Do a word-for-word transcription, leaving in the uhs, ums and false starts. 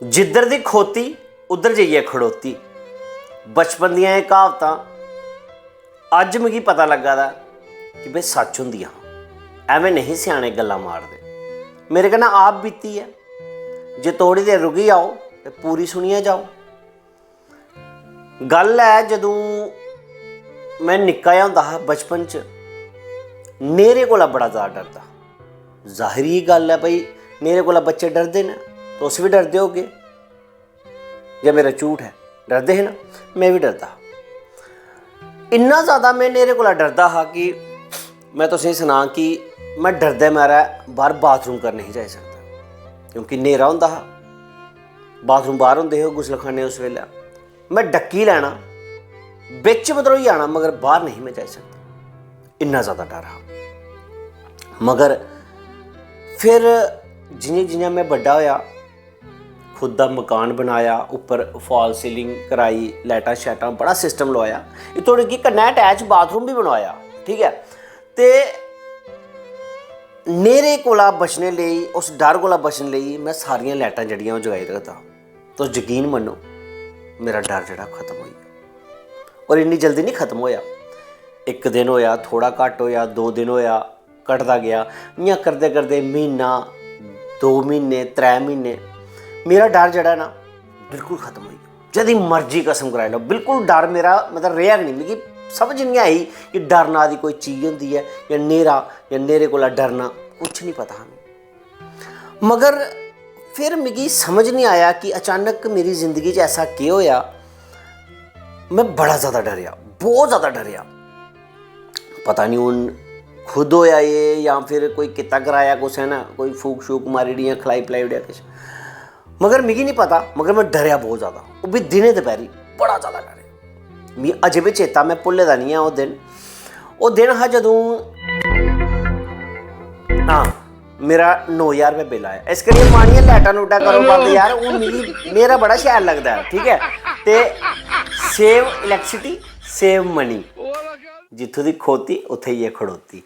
जिद्धर दी खोती उद्धर जाइयै खड़ोती। बचपन दियां एह् क्हावतां अज्ज मिगी पता लग्गा दा कि बे सच्च होंदियां हां। ऐवें नेईं स्याने गल्लां मारदे। मेरे कन्नै आप बीती ऐ। जे थोड़ी देर रुकी जाओ ते पूरी सुनियै जाओ। गल्ल ऐ, जदूं में निक्का जेहा होंदा हा बचपन च, न्हेरे कोला बड़ा जैदा डरदा। जाहिर जी गल्ल ऐ भाई, न्हेरे कोला बच्चे डरदे न, तुस बी डरदे होगे। जां मेरा झूठ ऐ? डरदे हे ना? में बी डरदा हा। इन्ना जैदा में न्हेरे कोला डरदा हा कि में तुसेंगी सनां कि में डरदे मारै बाह्र बाथरूम करन नेईं जाई सकदा, क्योंकि न्हेरा होंदा हा, बाथरूम बाह्र होंदे हे गुसलखाने उस बेल्लै। में डक्की लैना, बिच बदरोई जाना, मगर बाह्र नेईं में जाई सकदा, इन्ना जैदा डर हा। मगर फिर जि'यां जि'यां में बड्डा होआ, खुद दा मकान बनाया, उप्पर फाल सीलिंग कराई, लाइटां शाइटां, बड़ा सिस्टम लोआया। इत्थों तक कि कन्नै अटैच बाथरूम बी बनवाया, ठीक ऐ। ते न्हेरे कोला बचने लेई, उस डर कोला बचने लेई में सारियां लाइटां जेह्ड़ियां ओह् जगाई रखदा। तुस यकीन मन्नो, मेरा डर जेह्ड़ा खत्म होई गेआ। और इन्नी जल्दी नहीं खत्म होया। इक दिन होया, थोड़ा घट्ट होया, दो दिन होया, घटदा गेआ। इ'यां करदे करदे म्हीना, दो म्हीने, त्रै म्हीने, मेरा डर जेह्ड़ा ना बिल्कुल खत्म होई गेआ। जदी मर्जी कसम कराई लैओ, बिल्कुल डर मेरा मतलब रेहा गै निं। मिगी समझ निं आई कि डर नांऽ दी कोई चीज होंदी ऐ, जां न्हेरा, जां न्हेरे कोला डरना, कुछ निं पता हा मिगी। मगर फिर मिगी समझ निं आया कि अचानक मेरी जिंदगी च ऐसा केह् होया, में बड़ा जैदा डरेआ, बहुत जैदा डरेआ। पता निं हून खुद होया एह् जां फिर कोई कीता कराया कुसै ने, कोई फूक शूक मारी ओड़ी जां खलाई पलाई ओड़ेआ किश। मगर मिगी निं पता, मगर में डरेआ बहुत जैदा। ओह् बी दिनें दपैह्री बड़ा जैदा डरेआ। मिगी अजें बी चेता, में भुल्ले दा निं ऐ ओह् दिन। ओह् दिन हा जदूं, हां, मेरा नौ ज्हार रपेआ बिल आया। इस करियै माड़ियां लाइटां लूटां करो बंद यार, हून मिगी न्हेरा बड़ा शैल लगदा ऐ, ठीक ऐ। ते save electricity, save money। जित्थूं दी खोती उत्थै जाइयै खड़ोती।